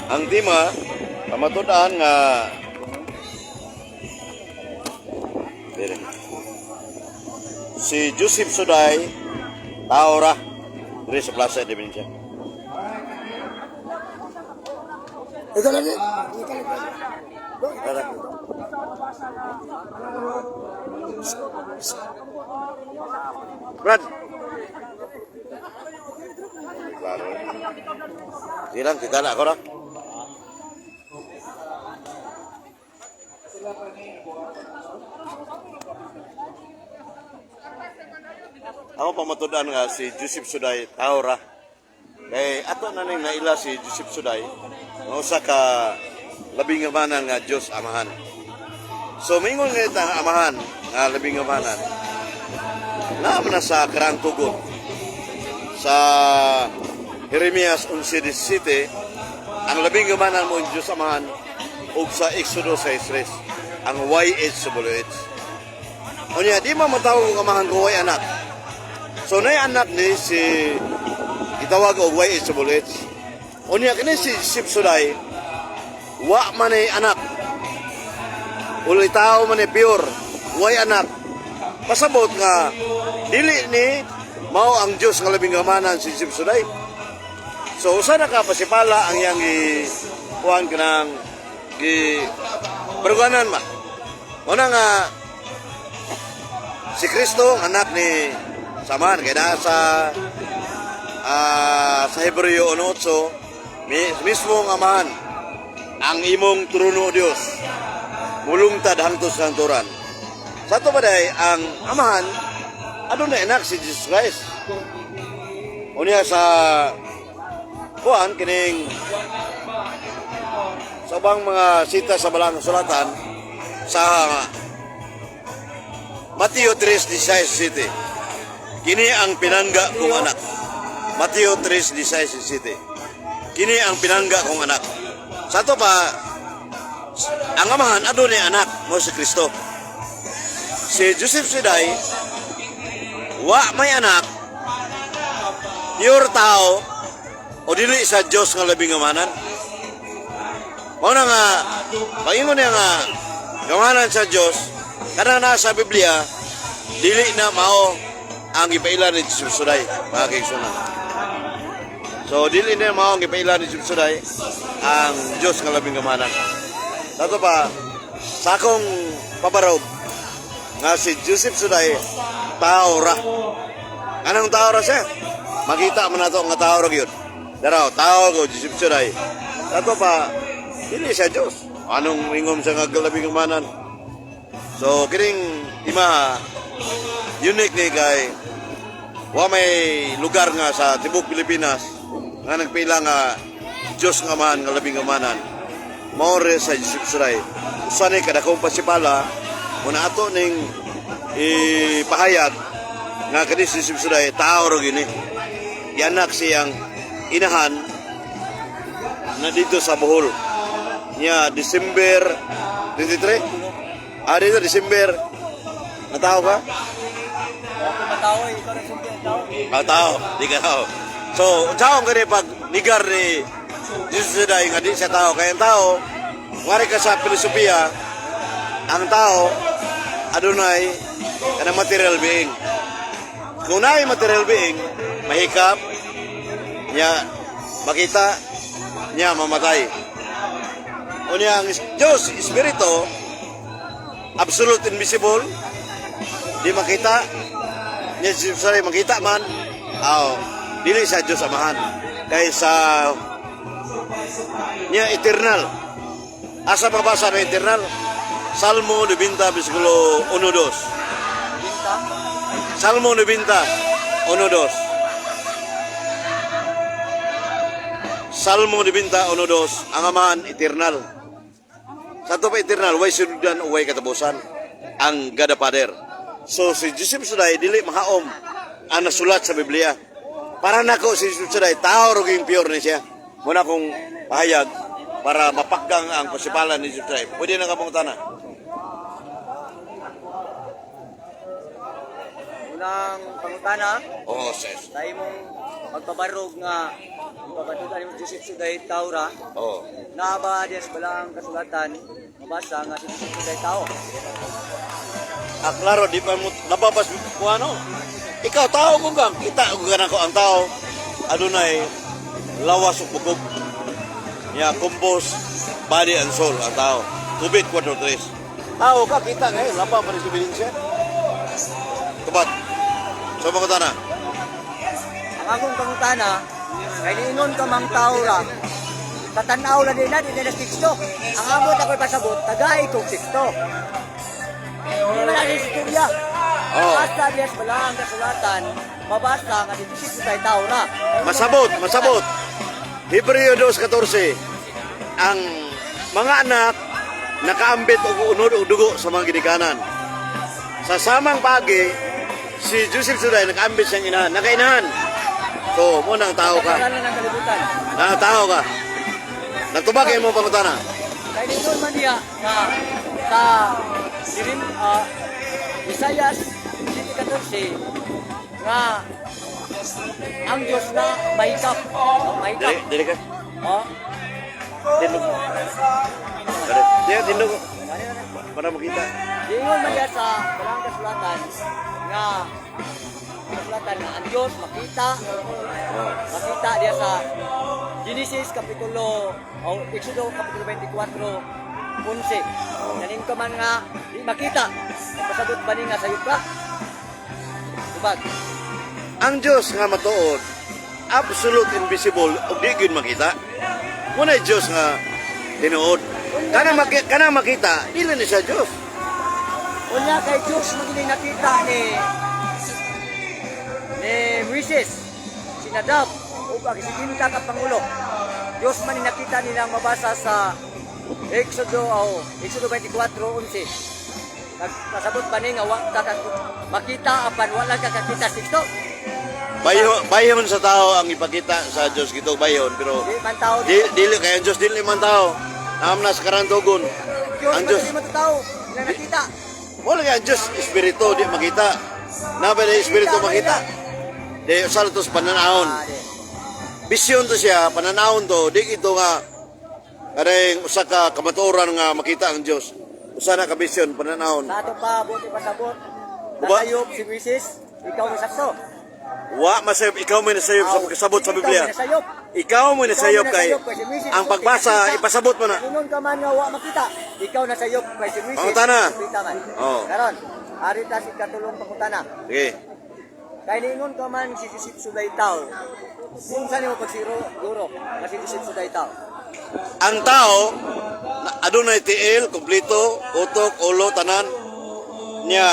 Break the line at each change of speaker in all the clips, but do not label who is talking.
Ang tema, pamatud-an nga dire. Si Joseph Suday, tao ra diri sa Plaza Independencia.
Ito lagi.
Tara. Brad. Klaro. Sige lang, kita na ako ra. Ako pamatudan nga si Joseph Suday, tao ra. Kay ato na ning naila si Joseph Suday, nga usa ka labing ngamanan nga Dios Amahan. So mingon nga itang amahan nga labing ngamanan. Naa man na sa karang tugon sa Jeremias 11:17, ang labing ngamanan mo ang Dios Amahan, ug sa Exodo 6:3 ang YHWH. Unya di man matawag og amahan ko way anak. So nay anak ni si gitawag og YHWH. Unya kini si Joseph Suday wa man ay anak. Uli tao man ay pure, way anak. Pasabot nga dili ni mao ang Dios nga labing gamanan si Joseph Suday. So usa na ka pasipala ang iyang gi kuan kanang gi baruganan ba. Una nga si Kristo ang anak ni Saman kay naa sa sa Hebreo 1:8, mismo ang amahan ang imong trono, Dios, mulungtad hangtod sa hangturan. Sa ato pa day, ang amahan, adunay anak si Jesus Christ. Unya sa kuan kining sa ubang mga sita sa Balaang Kasulatan sa Mateo 3:17, "Kini ang pinangga kong anak." Mateo 3:17, "Kini ang pinangga kong anak." Sa ato pa, ang amahan adunay anak mo si Kristo. Si Joseph Suday wa may anak, pure tao, o dili sa Dios nga labing amanan. Mao na nga paingon niya nga gamanan sa Dios kanang nasa Biblia, dili na mao ang gipaila ni Joseph Suday, mga kaigsunan. So dili na mao ang gipaila ni Joseph Suday ang Dios nga labing gamanan. Tato pa sa akong pabarog nga si Joseph Suday tao ra. Anong tao ra siya? Makita man nato nga tao ra gyud. Daraw, tao ko Joseph Suday. Tato pa dili siya Dios. Anong ingom sa nga labing gamanan? So kining imaha unique ni kay wa may lugar nga sa tibok Pilipinas nga nagpila nga Dios nga man nga labing gamanan. Mao re sa Joseph Suday. Usa ni kadakong pasipala muna ato ning ipahayag nga kani si Joseph Suday tao ra gini. Gianak siyang inahan na dito sa Bohol. Nya December 23. Ah, dito December. Natao ka?
Ako matao eh. Ikaw nagsulti ang tao.
Ah, tao, di ka tao. So, unsaon kani pag nigar ni Jesus Suday nga di siya tao? Kaya ang tao, ngari ka sa filosofiya, ang tao adunay kanang material being. Kung naay material being, mahikap, niya makita, niya mamatay. Unya ang Diyos, Espiritu, absolute invisible, di makita, niya si sorry, makita man, aw, dili sa Diyos Amahan. Kay sa niya eternal. Asa mabasa na eternal? Salmo 90, versikulo 1-2.
Binta.
Salmo 90, 1-2. Salmo 90, 1-2, ang Amahan, eternal. Sa ato pa eternal, way sinugdan o way katapusan ang God the Father. So si Joseph Suday, dili mahaom ang nasulat sa Biblia. Para nako si Joseph Suday, tao ro ging pure ni siya. Muna kong pahayag para mapakgang ang pasipalan ni Joseph Suday. Pwede na ka mong tana.
Una Unang pangutana,
Oh, ses.
sa imong pagpabarog nga ipapatutan nimo Joseph Suday tao ra, naa ba diya sa balaang kasulatan mabasa nga si Joseph Suday tao?
Ah, klaro, di pa mo nababas ko ano. Ikaw tao ko gang, kita ko ganang ko ang tao. Adunay lawas ug bukog. Ya compose body and soul ang tao. Tubig 4-3. Tao ka kita ngayon, lapa pa rin sa ebidensya. Tubat. So mga tana.
Ang akong pangutana, kay niingon ka mang tao ra, sa tan-aw lang din na, di na teksto. Ang amot ako'y pasabot, tagay kong teksto. Hindi man natin istorya.
Oh.
Basta diya sa balaang kasulatan, mabasa nga di Joseph Suday tao ra.
Masabot, masabot. Hebreo 2:14. Ang mga anak nakaambit og unod og dugo sa mga ginikanan. Sa samang pagi, si Joseph Suday nakaambit siyang inahan, nakainahan. So, mo nang tao ka.
Kasalanan ng kalibutan.
Na tao ka. Nagtubag mo pangutana.
Kay ningon man niya nga sa dirim Isaias 7:14 nga ang Diyos na mahikap. No, mahikap.
Dili, dili ka.
Oh.
Tindog. Dili, dili, tindog. Para makita.
Diingon man niya sa balang kasulatan nga kasulatan nga ang Diyos makita makita diya sa Genesis kapitulo o Exodo kapitulo 24:11. Naning ka man nga di makita. Pasabot ba ni nga sayop ka? Tubag.
Ang Diyos nga matuod, absolute invisible ug di gyud makita. Muna Diyos nga tinuod. Kana makita, dili ni siya Diyos.
Unya kay Diyos magini nakita ni ni Moises, si Nadab ug ang siginta ka pangulo. Diyos man ni nakita nilang mabasa sa Exodo o Exodo 24:11. Nagpasabot ba ni nga wa ka makita apan wala ka kakita sikto?
Bayhon, bayhon sa tao ang ipakita sa Diyos gito bayhon pero
Di man tao.
di, dili kay ang Diyos dili man tao. Naam na sa karantugon.
Diyos
Ang
man
Diyos
dili man tao nga nakita.
wala kay ang Diyos espiritu di makita. Na ba espiritu makita? Di usa to sa pananahon.
Ah, di.
Bisyon to siya, pananahon to, di ito nga kareng usa ka kamatuoran nga makita ang Diyos. Usa na ka bisyon pananahon.
Sa ato pa buti pasabot.
Uba?
Nasayop si Moises, ikaw ni sakto.
Wa masayop ikaw may nasayop sa pagkasabot sa
Ikaw
Biblia.
may nasayop.
Ikaw mo nasayop kay
Ikaw may nasayop
ang pagbasa ipasabot mo na.
Ingon ka man nga wa makita, ikaw nasayop kay si Moises.
Pangutana.
Kita man.
Oo.
Karon, ari ta si katulong pangutana.
Sige.
Kay niingon ka man si Joseph Suday tao. Unsa nimo pagsiro guro nga si Joseph Suday tao?
Ang tao adunay tiil, kumpleto, utok, ulo, tanan. Nya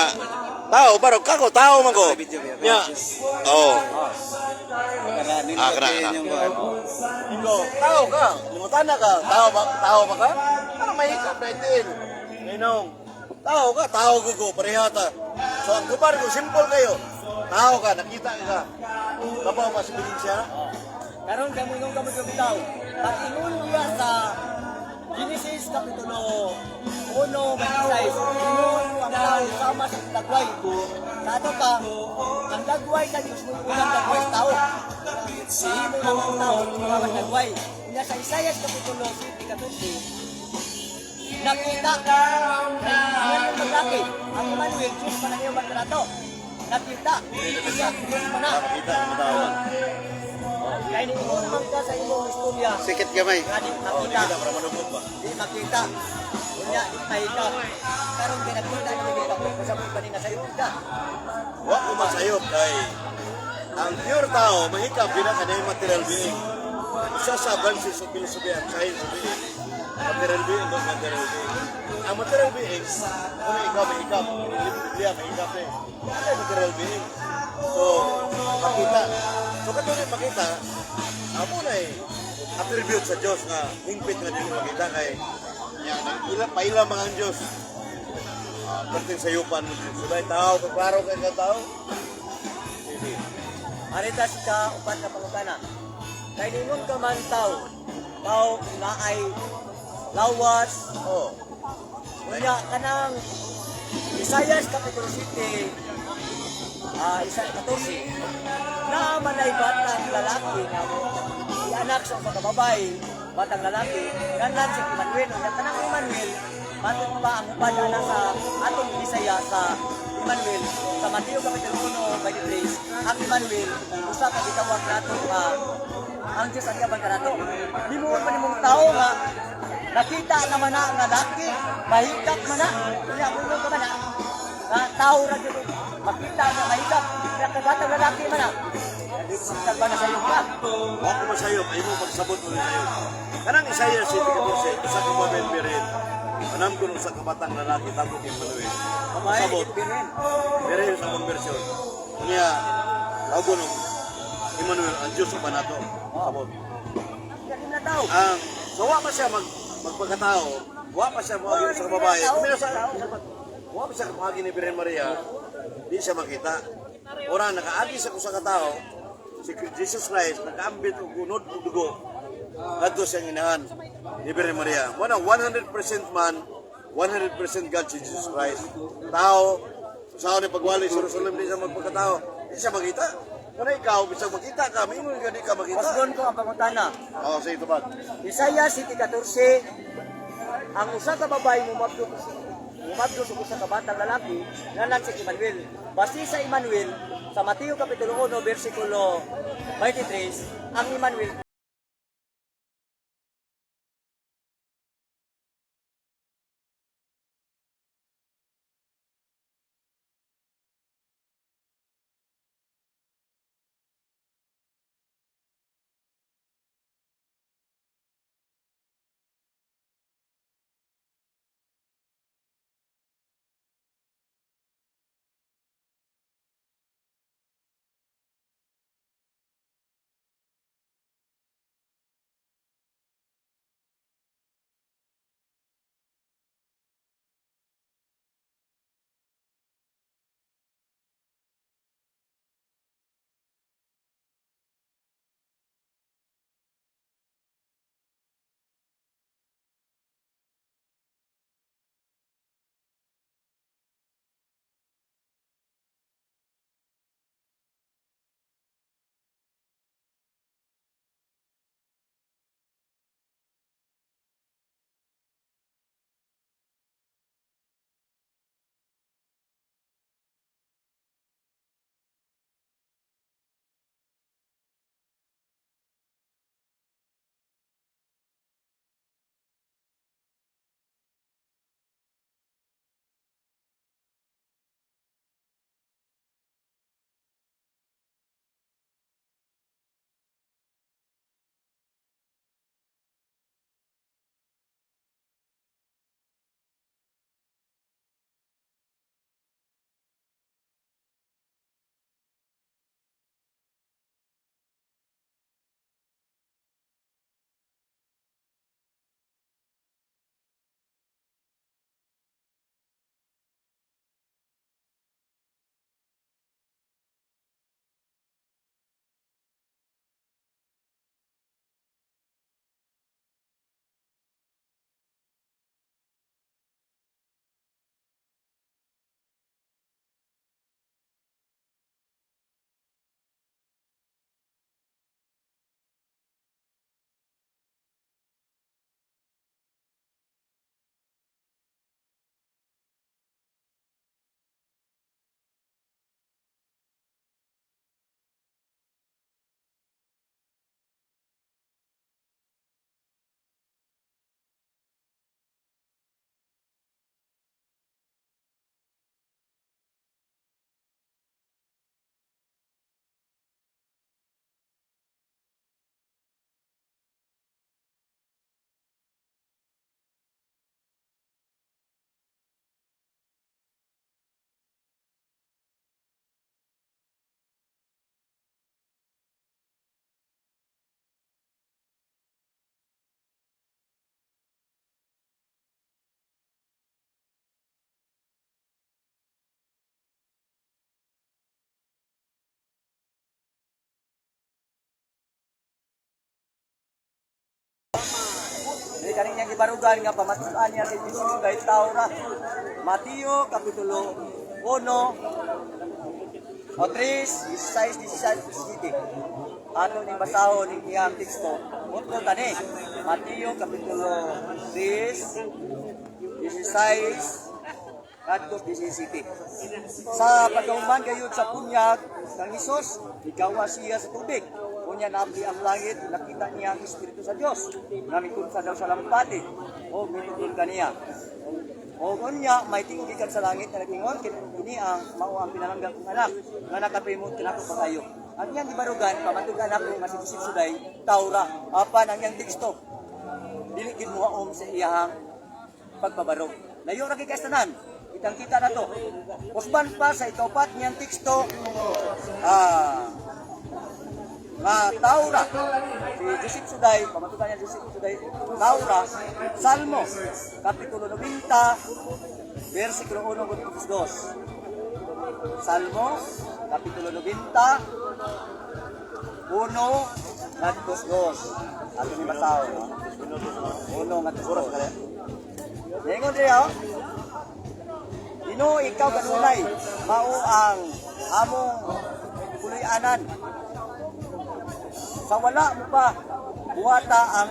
tao baro kako tao man ko. Nya. Oh. Ah, kana, kana. Ikaw, tao ka, limutana ka, tao ba ka? Ano may hikap na tiil? Ninong. Tao ka, tao ko pareha ta. So ang kubar ko simple kayo. Tao ka, nakita ka. Kabaw pa sa siya.
Karon kay mo ingon ka mo yung tao. Pag ingon niya sa Genesis kapitulo 1:26, ingon ang tao sama sa dagway. Sa ato pa, ang dagway sa Diyos mo unang dagway sa tao. Sihimo lang ang tao, mga dagway. Unya sa Isaias kapitulo 7:14, nakita ang lalaki, ang Emmanuel, Diyos pa na iyong magtrato. Nakita, siya, Diyos pa na.
Nakita ang tao man.
Kaya niingon man ka sa imong istorya,
Sikit gamay.
nga di
Oh, di
makita,
kita para manugod ba?
di makita. Unya, di mahika. Karon kay nakita ni kita ko, kasabot pa ni nga sayo ka.
Wa ko masayop kay ang pure tao mahikap gina kanay material being. Usa sa branches of philosophy ang science of being. Material being o material being. Ang material being, kung ikaw mahikap, Biblia mahikap eh. Ano yung material being? So, makita. So, katulad makita, amo na eh, attribute sa Diyos nga hingpit nga dili makita kay nya ila paila mga ang Diyos. Ah, perting sayupan mo Diyos. So, dahil tao, ka, klaro kay ka tao. Sige.
Arita sa upat na pangutana. Kay niingon ka man tao, tao naay lawas,
Oh.
unya kanang Isaias Kapitulo 7, isa 14. Na manay batang lalaki nga mo anak sa usa ka babae, batang lalaki, ngalan si Emmanuel. Ug tanang Emmanuel, matod pa ang uban ana sa atong Bisaya sa Emmanuel sa Mateo Kapitulo 1, 23, ang Emmanuel usa ka gitawag nato nga ang Dios ang yabang kanato. Himuon man nimong tao nga nakita naman na nga laki, mahigap man na, unya ulo ka man na, nga tao ra gyud makita nga mahigap, nga kabatang lalaki man na. Nagsital ba na sa iyo ka?
Wa ko masayop, ay mo pagsabot mo sayo. Kanang Isaiah 7:14, usa ka babae birin. Anam ko usa ka batang lalaki tawag Emmanuel.
Babae,
Sabot.
birhen.
Birin sa akong bersyon. Unya, tawag ko Emmanuel, ang Diyos uban nato. Sabot.
Galing na tao.
Ang so wa pa siya magpagkatao, wa pa siya moagi sa babae. Kumina sa wa pa siya moagi ni Birhen Maria, di siya makita. Ora nakaagi sa usa ka tawo, si Jesus Christ nakaambit og unod og dugo ngadto sa inahan ni Birhen Maria. Mo na 100% man, 100% God si Jesus Christ. Tao, sa ni pagwali sa Jerusalem di siya magpagkatao, di siya makita. Muna ikaw, bisag makita ka, mingon ka di ka makita.
Pasgon ko ang pangutana.
Oh, sige tubag.
Isaiah 7:14, ang usa ka babae mumabdo sa usa ka batang lalaki ngalan si Emmanuel. Base sa Emmanuel sa Mateo kapitulo 1 bersikulo 23, ang Emmanuel Dili kaning niyang gibarugan nga pamatud-an niya si Jesus kay tao ra. Mateo kapitulo 1 O 3, 16, 17, 17. Ato ning basahon ning iyang teksto. Mutlo tani. Mateo kapitulo 3, 16, ngadto 17. Sa pagkahuman gayud sa punyag kang Hesus, gigawa siya sa tubig. Unya naabli ang langit, nakita niya ang Espiritu sa Dios. Namikunsa daw sa lampati o mitudol kaniya. O unya may tingog gikan sa langit nga nag-ingon, "Kini ang mao ang pinalangga kong anak nga nakapimot kanako pagayo." Ang iyang gibarugan pamatugan ako nga si Jesus suday taura, apan ang iyang teksto dili gid mohaom sa iyahang pagpabarog. Layo ra kay tanan. Kitang kita na to. Usban pa sa ikaupat niyang teksto, nga taura si Joseph Suday, pamatukan niya Joseph Suday, taura. Salmo, Kapitulo 90, versikulo 1 hanggang 2. Salmo, Kapitulo 90, 1 ngadto 2. Ato ni basahon, no? 1 ngadto 2. Ningon diya, oh. "Ginoo, ikaw kanunay mao ang among puloy-anan. Sa wala mo pa buhata ang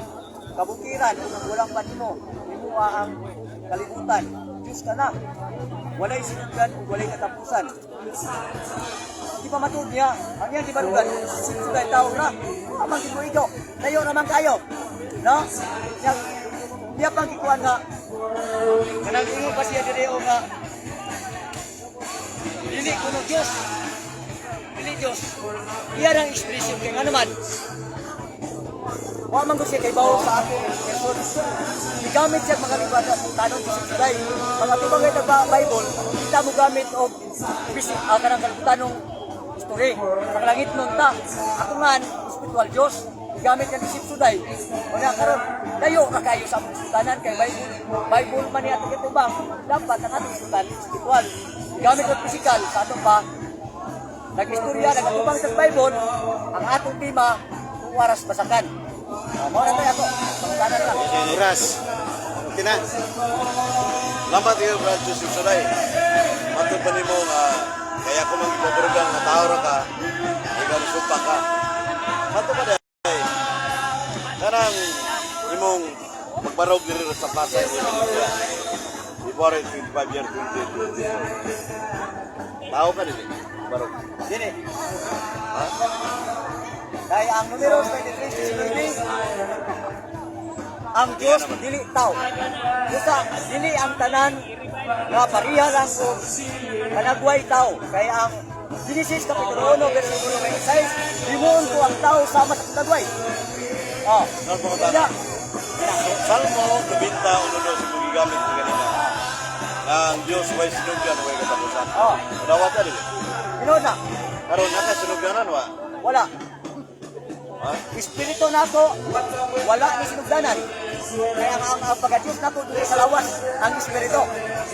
kabukiran, ug wala pa nimo himuha ang kalibutan. Diyos ka na. Walay sinugdan ug walay katapusan." Di pa matuod niya. Ang iyang gibarugan, sinugdan tao ra. Amang gibuigo. Layo naman kayo. No? Niya, niya pang gikuan nga kanang ingon pa siya dire o nga dili kuno Diyos. Dili Diyos. Iya ang ekspresyon kay nga naman. Wa man ko siya kay bawo sa akong person. Gigamit siya mga liwata sa tanong sa suday. Pag atubang kay ba Bible, kita mo gamit og bisi kanang kalibutanong history. Sa langit nun ta. Ako nga spiritual Diyos. Gigamit niya ni Suday. Una karon layo ra kayo sa among sultanan kay Bible Bible man niya atong itubang. Dapat ang atong sultan spiritual. Gigamit og physical sa ato pa nag-istorya, nagatubang sa Bible, ang atong tema, waras basakan. Mao na tayo ako. Pangutanan lang.
Oras. Okay na.
Salamat iyo, Brad Joseph Suday. Matod pa nimo nga kaya ko magipabarugan nga tao ra ka, ikaw sumpa ka. Matod pa day. Kanang imong magbarog diri sa plaza Independencia. Before 25 year 2024. Tao ka dili. Barog.
Dili.
Ha?
Kaya ang numero 23, ang Diyos dili tao. Usa, dili ang tanan nga pareha lang og kanagway tao. Kaya ang Genesis kapitulo 1 versikulo 26, "Himuon ko ang tao sama sa kanagway." Oh.
Saan po ka
Kaya,
Salmo 91 sa gigamit ko kanina. Ang Diyos way sinugdan way katapusan.
Oh.
Dawat ka dili.
Tinuod na.
Karon naka sinugdanan wa.
Wala.
Ha?
Espiritu nako wala ni sinugdanan. Kaya ang pagka-Diyos nako dili sa lawas ang espiritu.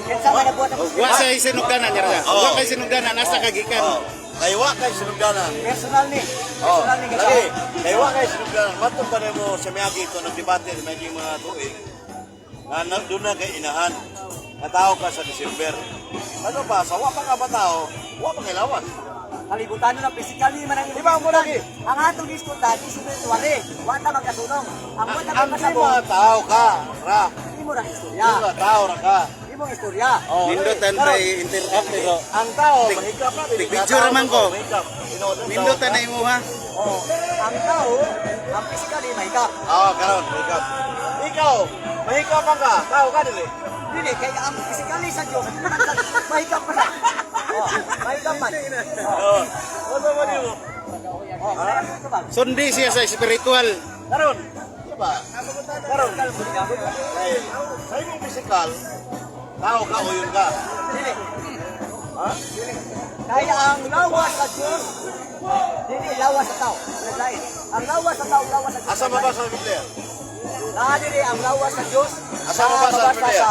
Kinsa man nagbuhat ang
Wa
espiritu?
sa sinugdanan niya.
Oo.
Wa kay sinugdanan asa ka gikan.
Oh. Kay wa kay sinugdanan.
Personal ni.
Oh,
Personal ni
lagi. Kay wa kay sinugdanan. Matod pa nimo sa miagi ito nagdebate sa miagi mga tuig. Nga na, doon na kay inahan. Nga tao ka sa December. Ano pa, sa wa pa ka ba tao, wa pa kay lawas.
Kalibutan na physically man ang
Di ba, mo lagi?
Ang atong iskutan is spiritually. Wa ta magkasunong. Ang wa ta
Ang
magkasabong,
mga tao ka, ra.
imo ra istorya.
Mga tao ra ka.
Imo istorya.
Oh,
Nindutan
lagi.
pa interrupt pero
Ang tao, mahikap na.
Tig picture man ko.
Mahikap.
Nindutan na imo ha.
Oh, ang tao, ang physically mahikap.
Ah, karon, mahikap. Ikaw, mahikap man ka. Tao ka dili.
Dili kay ang physically sa Dios, mahikap pa na. Oh, mahikap man.
Oh. Ano ba nimo?
Oh, ha? Ba?
Sundi siya sa spiritual.
Karon, di ba? Karon, kay sa imong physical, tao ka o yun ka.
Dili.
Ha?
Kaya ang lawas sa Diyos, dili lawas sa tao. Naglain. Ang lawas sa tao, lawas sa Diyos.
Asa mabasa sa Biblia?
Naa diri ang lawas sa Diyos.
Asa mabasa sa
Mabasa
Biblia?
sa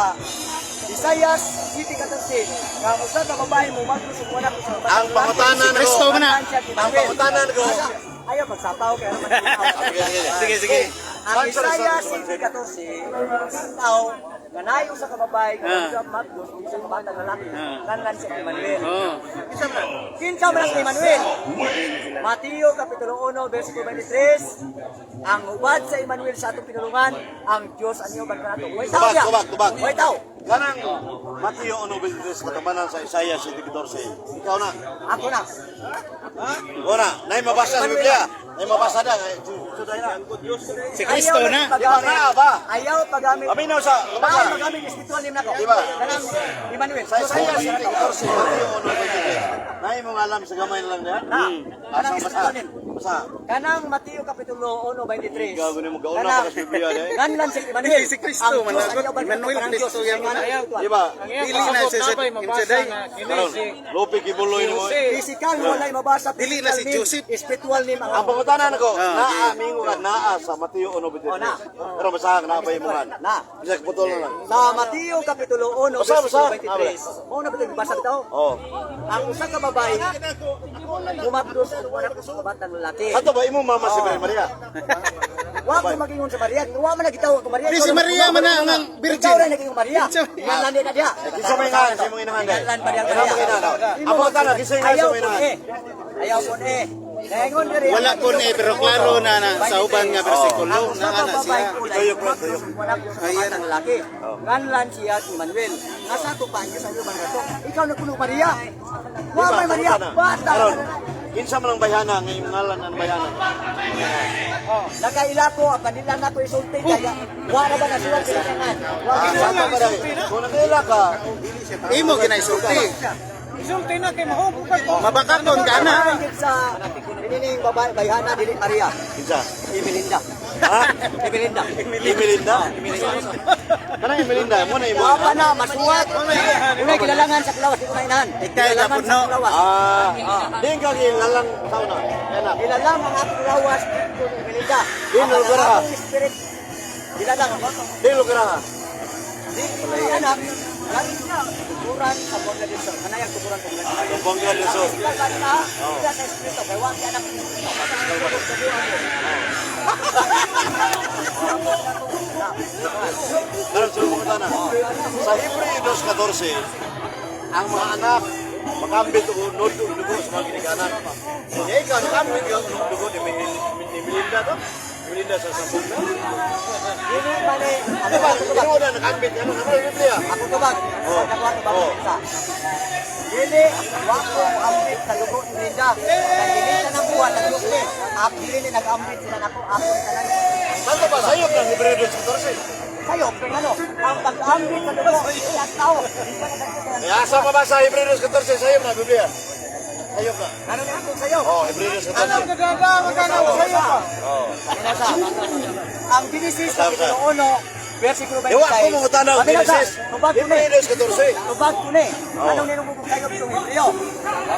Isaias 7:14. Nga ang usa ka babae mo maglusog wala ko sa babae.
Ang pangutanan
Si Kristo
ko.
man na.
Ang pangutanan ko.
Ayaw magsapaw kay
Sige, sige.
Sige, sige.
Ang Isaiah 7:14, ang tao nga nayo sa kababay, nga magdos sa batang lalaki, kanlan si Emmanuel.
Oh.
Kinsa man ang Emmanuel? Mateo Kapitulo 1, versikulo 23, ang hubad sa Emmanuel sa atong pinulungan, ang Diyos ang iyong kanato. Way tao
Tubag,
niya.
tubag, tubag.
Way tao.
Kanang Mateo 1:23 katabanan sa Isaiah 7:14. Ikaw na.
Ako na.
Ora, nay mabasa sa Biblia. Nay mabasa na. Suday na.
Si Kristo
Ayaw
na.
lang paggamit.
Di ba, naa ba?
Ayaw paggamit.
Paminaw sa
Ayaw
mabasa.
magamit espiritual name nako.
Di ba?
Kanang Emmanuel.
Sa Isaiah 7:14, Mateo 1:23. Nay mong alam sa gamay na lang niya.
Na.
Asa
Kanang
basa.
espiritual name.
Basa.
Kanang Mateo Kapitulo 1:23.
Gago ni mo, gauna pa ka sa Biblia, eh.
Nganlan si Emmanuel.
Si Kristo,
Ang Diyos
managot.
ang iyong
Emmanuel
kanang
Kristo
Diyos.
yan.
Emmanuel.
Di ba?
Dili na siya sa insaday.
Karon, lupi kibuloy nimo.
Physical walay mabasa.
Dili na si
physical name,
Joseph.
Spiritual name ang
Ang pangutanan ko, naa mingo ka naa sa Mateo 1:23.
Oh, na.
Pero basahan naa ba imong han?
Na.
Bisag putol na lang.
Sa Mateo Kapitulo 1
Basa,
versikulo
basa.
23. Mao na ba ito basa bitaw?
Oh.
Ang usa ka babae gumabdos og anak sa kabatang lalaki.
Ato ba imong mama si Mary Maria?
Wa ko magingon sa Maria, wa man nagitaw ko Maria.
Di si Maria man na ang virgin.
Ikaw ra naging Maria.
Di si Maria.
Ngalan na diha.
Kinsa may ngalan sa imong inahan day?
Ngalan pa diha.
Kinsa may inahan? Ang pangutana, kinsa may ngalan sa
Ayaw
imong
po
inahan?
eh. Ayaw po eh. Naingon diri.
Wala po eh, pero klaro na na sa uban nga bersikulo
Ang
na
usa ka
ana
babae
siya.
kulay,
Tuyok lang, tuyok.
wala ko sa batang lalaki. Nganlan siya si Manuel. Nga sa ato pa, ang Diyos ang iyong manrato. Ikaw na kuno Maria. Wa may Maria, bata.
Karon, kinsa man ang bayhana nga imong ngalan ang bayhana?
Oh, nakaila ko ang kanila na ko isulti kaya wa ra ba nasuwat sila kangan. Wa
Ah, sa ato ba day? Kung nakaila ka,
Imo ginaisulti.
Isulti na kay mahubog ka ko.
Mabakakon ka na.
Ang sa inining babae bayhana dili Maria.
kinsa?
Emelinda.
Ha?
Emelinda.
Emelinda? Kanang Emelinda, mo na imo.
Wa pa na masuwat. Unay kilalangan sa kulawas di ko mainahan.
Ikay
Kilalangan
gapon,
sa
no?
kulawas.
Ah, di ka gilalang sauna. Kaya
Kilalang ang akong lawas dito ni Emelinda.
Di
Ang
lugar ha.
akong spirit kilalang ang
Di lugar ha.
Di anak. Lagi niya tukuran sa Bangla del Sur. Kanayang tukuran sa Bangla del Sur.
Bangla del Sur.
Sila ka na, sila sa espiritu, kay wa anak ni
Karon sa pangutana. Sa Hebreo 2:14, ang mga anak makambit og unod og dugo sa mga ginikanan. Kaya ikaw nakambit ka og dugo ni ni Melinda to. Melinda sa Sambong na.
Dili man eh,
Di ba? Tinuod na nakambit ano ano ang Biblia?
ako tubag.
Oh.
Ako tubag
Oh.
sa. Dili wa ko ambit sa dugo ni Linda. Kay dili na nang buhat ang Diyos ni. Ako dili ni nag-ambit sila nako ako tanan.
Santo ba sayop ng Hebreo 2:14?
Sayo, pero ano, ang pag-ambit sa dugo sa tao. Di ba na
Kaya asa pa ba sa Hebreo 2:14 sayop na Biblia? Sayop na.
Ano na ako sayo?
Oh, Hebreo 2:14.
Nagdada magkano sa'yo pa.
Oh.
Ano sa? Ang Genesis
Basta, basta.
kapitulo 1, versikulo 26.
Ewa ko mga tanaw,
Paminaw sa,
Genesis.
Tubag ko ni.
Hebreo 2:14.
Tubag ko ni. Anong ninumugog kayo itong Hebreo?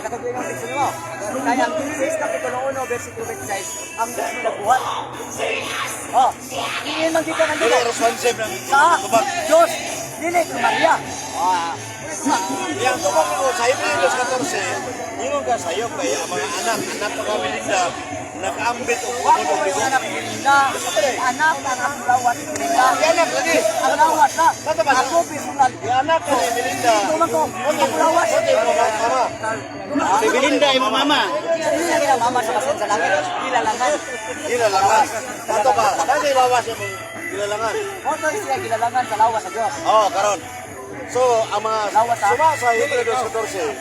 Katugin ang teksto nimo. Kaya ang Genesis kapitulo 1, versikulo 26, ang Diyos mo nagbuhat. Oh, hindi man kita ng
Dili
dugo.
responsive ng
Sa
tubag.
Diyos, dili kay Maria. Ah,
Yang tubag ko sa Hebreo 2:14, ingon ka sayop kay ang mga anak, anak pa kami Melinda, nakaambit og
wa
unod
ko
og dugo.
anak ni Linda. Anak ang akong lawas ni Linda.
Anak lagi.
Ang lawas na.
Tata ba?
Ako personal.
Anak ni Melinda.
Ito man ko. Ang lawas.
Mo ti mo mama.
Si Belinda imo mama.
Hindi na nila mama sa basan sa langit. Gilalangan.
Gilalangan. Tato ba? Dati lawas imong gilalangan.
Moto siya gilalangan sa lawas sa Diyos.
Oh, karon. So, ang mga
Lawas, ha?
suma sa Hebreo 2:14,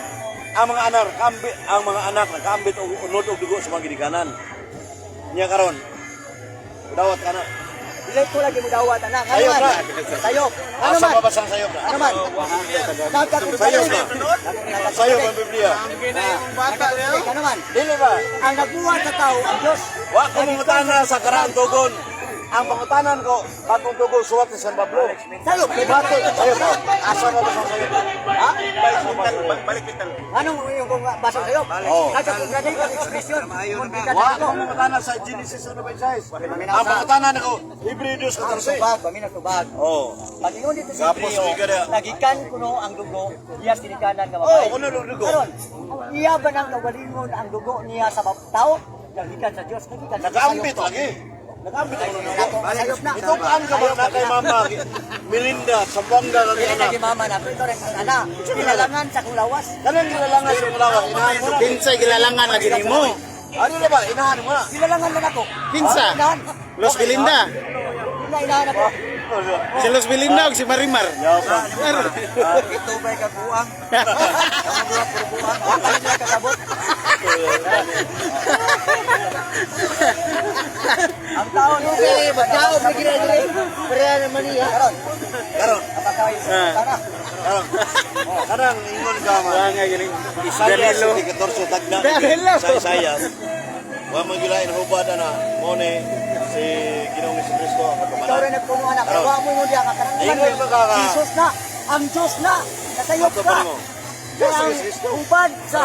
ang mga anak kambi, ang mga anak nakambit og unod og dugo sa mga ginikanan. Nya karon. Dawat ka na.
Dili ko lagi mo dawat anak. Ano
Sayop
man?
na.
Sayop. Ano
Asa
man?
mabasang sayop na?
Ano man?
Sayop na. Sayop ang Biblia.
Ano man?
Dili ba?
Ang nagbuhat sa tao ang Diyos.
Wa ko mangutana sa karaan tugon. Ang pangutanan ko, batong tugon suwat ni San Pablo.
Sayop.
Bato, sayop. Asa mabasang sayop?
Ha?
Balik kita.
Anong yung kung basang sayop?
Oo.
Nagkakontradict ang expression. Kung
Wa ko mangutana sa Genesis 1:26. Ang pangutanan ko, Hebreo 2:14.
Tubag, paminaw tubag.
Oh.
Pag-ingon dito sa
Gapos,
Hebreo,
giga na.
nagikan kuno ang dugo, iya sinikanan nga babae.
Oh, kuno ang dugo.
Karon, iya ba nang kawalingon ang dugo niya sa tao? Nagikan sa Dios, nagikan sa
Nakaambit
sayop to.
lagi. Nag-ambit ako na.
Sayop na.
Itukaan ka ba na kay mama Melinda Sambuanga nga
Dili
anak.
na mama na. Pero rin ang ana. Kinalangan sa kong lawas.
Kanang gilalangan sa lawas, inahan mo na.
Kinsay gilalangan lagi nimo.
Ano na ba? Inahan mo na.
Kinalangan man ako.
Kinsa?
Inahan.
Los Belinda.
Ina inahan ako.
Si Los Belinda og si Marimar.
Ito ba'y kabuang? Ang mga puro buang. Wala sila kakabot. Ang tao no kay tao bigyan diri. Pareha naman niya. Karon.
Karon,
Apakay tara.
karon. Kanang ingon ka man.
Nga gining
Isaiah
Danilo.
14 tagna.
Danilo.
Sa Isaiah. Wa man gilain hubad ana mo ni si Ginoong Kristo ang
Ikaw rin
katumanan.
nagpuno anak.
Karon.
Wa mo mo diya ka kanang
Ingon ba ka nga?
Jesus na. Ang Diyos na. Nasayop
Ato
ka.
pa nimo. Diyos
Ang
ang Kristo.
Ubad sa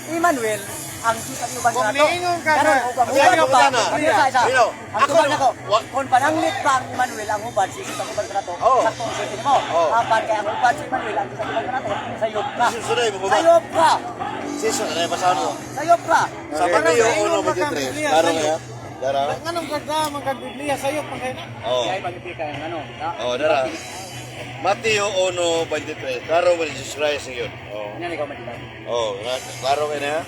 Emmanuel, ang Diyos ang uban
Kung
sa ato.
niingon ka
Karon,
na,
ubang
Sige,
uban pa.
ako na.
Ang isa, isa.
Sino?
Ang
Ako
uban
na.
ako. Kung pananglit pa ang Emmanuel, ang uban, si Jesus ang uban sa ato.
Oo.
Sakto ang sulti mo.
Oo.
Apan kay ang uban si Emmanuel, ang Diyos ang uban sa ato. Sayop ka.
Jesus na imong uban.
Sayop ka.
Season na basahan mo.
Sayop ka.
Sa Mateo
Ingon ka kang
1:23.
Biblia,
Klaro
sayo.
kaya? Dara.
Nganong kagda man kag Biblia sayo pa kay na.
Oh.
Kaya pag-ibig ka ng ano.
Oh, dara. Mateo 1:23. Klaro man Jesus Christ yun. Oh.
Ano ikaw madilay?
Oh, klaro kay na.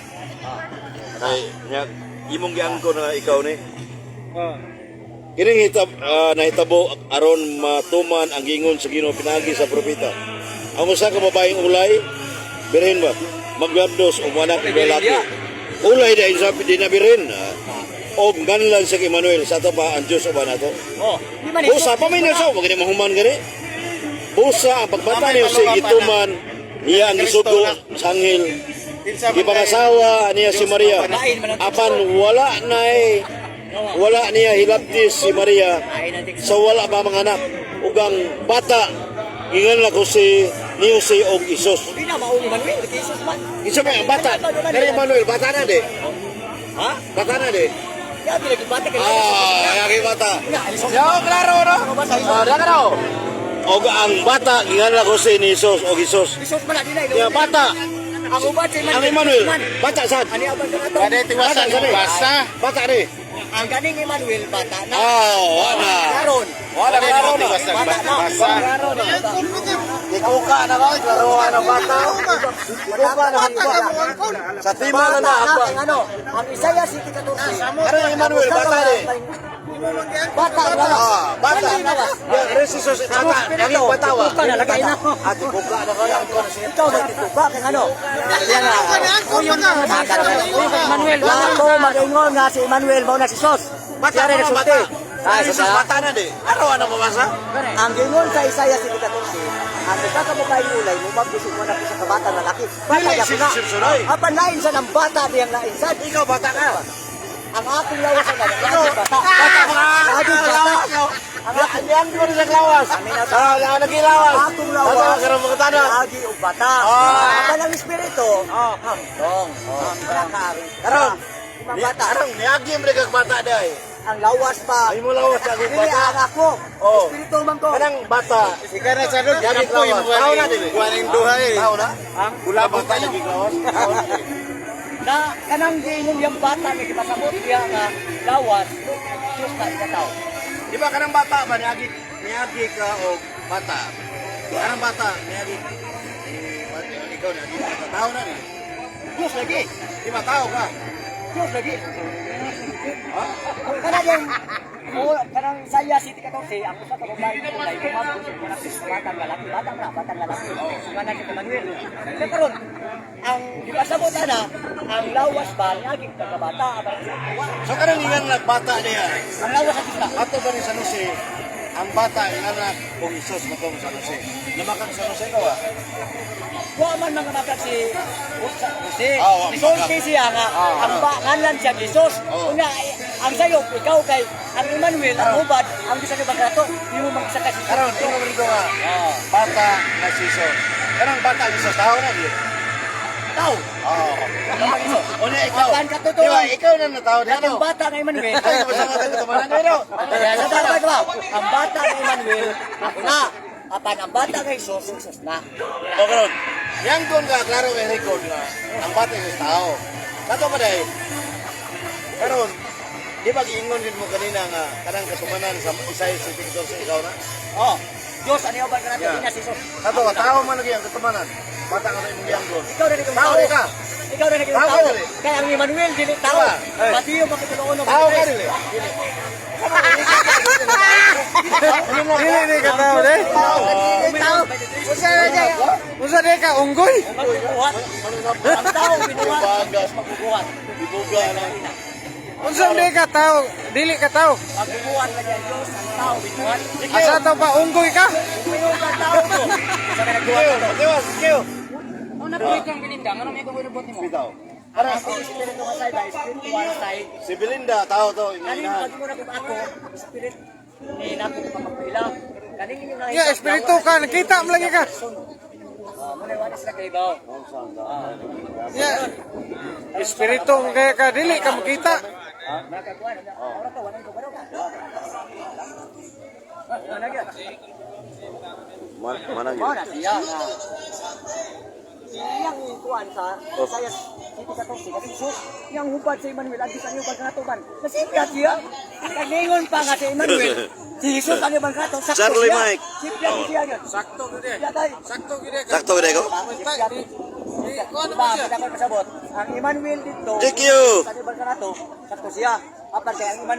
Ay, nya imong giangko na ikaw ni.
Oh.
Kining hitab, nahitabo aron matuman ang gingon sa Ginoo pinaagi sa propeta. Ang usa ka babaeng ulay, birhen ba? Magwabdos o anak og lalaki. Ulay dahil sa dinabirin. Og nganlan sa kay Manuel sa ato pa ang Dios uban nato.
Oh. Di man
Busa pa may nasa, wag ni mahuman gani. Busa ang pagbata niyo sa gituman niya ang gisugo sa anghel.
Kinsa man kay-
Gipangasawa niya si Maria. Apan wala na wala niya hilabtis si Maria sa wala pa mga anak ug ang bata ingan na ko si ni Jose og Isos.
Di na maong Emmanuel, kay Jesus man.
Isa pa ang bata. Kani Manuel bata na di. Ha? Bata na di.
Ya, di bata kay
Ah, ay bata.
Yo,
klaro no. Ah, daka raw. Og ang bata ingan na ko si ni Isos og Isos.
Jesus man di na.
Ya bata
Ang uban si
ang Emmanuel bata sad.
Ani uban sa ato.
Pwede tiwasan
Bata,
mo basa.
Bata ni.
Ang ganing Emmanuel bata na.
Ah, wala.
Karon.
Wala
Pwede
klaro na.
tiwasan
Bata na.
basa.
Karon.
Ikuka na ba? Klaro na bata. Ikuka na
Bata ka mo angkol.
Sa tima na na
Bata
apa.
kay ano? Ang Isaiah 7:14.
Karon Emmanuel bata ni.
Imo man giangkol
Bata
bata.
na.
Ah, bata. Ya, Jesus bata. Naging bata wa.
Ikuka na lagay na.
Ah, ikuka na kaya ko na siya.
Ikaw nagtituka kay ano? Yan nga.
Angkol pa ka.
Bata na. Emmanuel. Ako mag-ingon nga si Emmanuel mao na si Sos.
Bata
Siya rin
na
nagsulti.
bata.
Ah,
Jesus
sa
bata na di. Araw na mabasa.
Ang gingon sa Isaiah 7:14, ang isa ka babaeng ulay mo magbisig mo na sa kabata lalaki. Bata
Dili,
ya
si
na.
Simpsonay.
Apan lain sa ng bata diyang lain sad.
Ikaw bata ka.
Ang akong lawas ang lagi bata.
Bata ka.
Lagi bata.
Ang yang di mo sa lawas. Ah, ang nagilawas.
Ang akong lawas.
Bata ka karon mga tana.
Lagi og bata.
Ah.
Apan ang espiritu, hangtong. Wala ka.
Karon.
Mga bata.
Karon niagi mo kag bata day.
Ang lawas pa.
Ay mo lawas sa akong
Dili
bata.
ang ako.
Oh.
Espiritu man ko.
Kanang bata.
Ikaw na sa doon,
Yagi
kapoy
lawas.
mo
Tao na dili.
Kuwaning duha eh.
Tao na.
Kulabot
Bata lagi lawas. Tao na dili.
Na kanang giingon yung bata nga gipasabot niya nga lawas Diyos na ikataw.
Di ba kanang bata ba niagi niagi ka og bata. Kanang bata niagi eh, bata, ikaw niagi bata tao na ni.
Diyos lagi.
Di ba tao ka?
Diyos lagi. Kana din o kanang Isaiah 7:14 ang usa ka babae kulay kumabot sa mga batang lalaki, batang na, batang lalaki. Sumana si Emmanuel. Kaya karon ang gipasabot ana ang lawas ba niagi kagabata abang wa.
So kanang ingan lang bata niya.
Ang lawas sa Diyos na.
Ato ba ni San Jose ang bata inganak og Isus matong San Jose. Namakang San Jose ka wa?
Wa man mga makak si Jose.
Ah, wa,
Isulti
makak.
siya nga ang pangalan siya Jesus.
Oh.
Unya ang sayop ikaw kay ang Emmanuel ang ubad ang bisan ibang krato imo mag-isa ka si Jesus.
Karon ingon rito nga bata na si Jesus. Kanang bata ni Jesus tao na di.
Tao.
Oo.
Ang Jesus.
Unya ikaw.
Apan katotohanan.
Di ba ikaw na natao di
Ang
ano?
bata nga Emmanuel.
Ay, masama tayo katumanan pero.
Sa dapat ba? Ang bata nga Emmanuel ako na. Apan ang bata nga Jesus, Jesus na.
O karon, yang kon ka klaro kay record nga ang bata is tao. Kato pa day. Karon, Di ba giingon din mo kanina nga kanang katumanan sa Isaiah 7:14 ikaw na?
Oh, Diyos ano ba kanato
Yeah.
yeah. si Jesus.
Kato ka tao man lagi ang katumanan. Bata ka na imong giangkon.
Ikaw na naging
Tao
tao.
ka.
Ikaw na naging
Tao
tao.
ka dili.
Kaya ang Emmanuel dili tao.
Diba? Eh.
Mateo kapitulo 1
Tao ka dili.
Dili di ka tao de.
Tao. Usa na siya.
Usa di ka unggoy.
Magbubuhat. Ang tao binuhat.
Bagas.
Magbubuhat.
Ibuga na.
Unsa di ka tao? Dili ka tao.
Magbubuhat lagi ang Diyos, ang tao binuhat.
Asa tao pa unggoy ka?
Uminom ka tao ko. Sa may nagbuhat na to.
Diwas, kiyo.
Ano na kang Belinda? Ano may gawin nimo?
Bitaw.
Para sa espiritu nga side, ba, spiritual side.
Si Belinda tao to
Kanin
inahan.
pag mo na kung ako, spirit ni nako ko kapagpaila. Kanin inyo na
Ya, espiritu ka, nakita mo lagi ka.
Oh, muna wala sila kay bawo.
Ya. Espiritu mo kaya ka dili ka makita.
Nakakuan, ora ka wala ko baro ka. Wala gyud.
Mana
Mao na siya nga. Iyang kuan sa Isaiah City 14 kasi Jesus iyang hubad sa Emmanuel adto sa inyo katuban. Nasipya siya. Kagningon pa nga si Emmanuel. Si Jesus ang ibang kato sakto
Charlie
siya.
Mike.
Sipya siya yun.
Sakto gid.
Sipya tayo.
Sakto gid.
Sakto gid ko.
Sipya. Diba, kita ko pasabot. Ang Emmanuel dito,
Thank you.
sa ibang kanato, sakto siya. Apan kay ang Emmanuel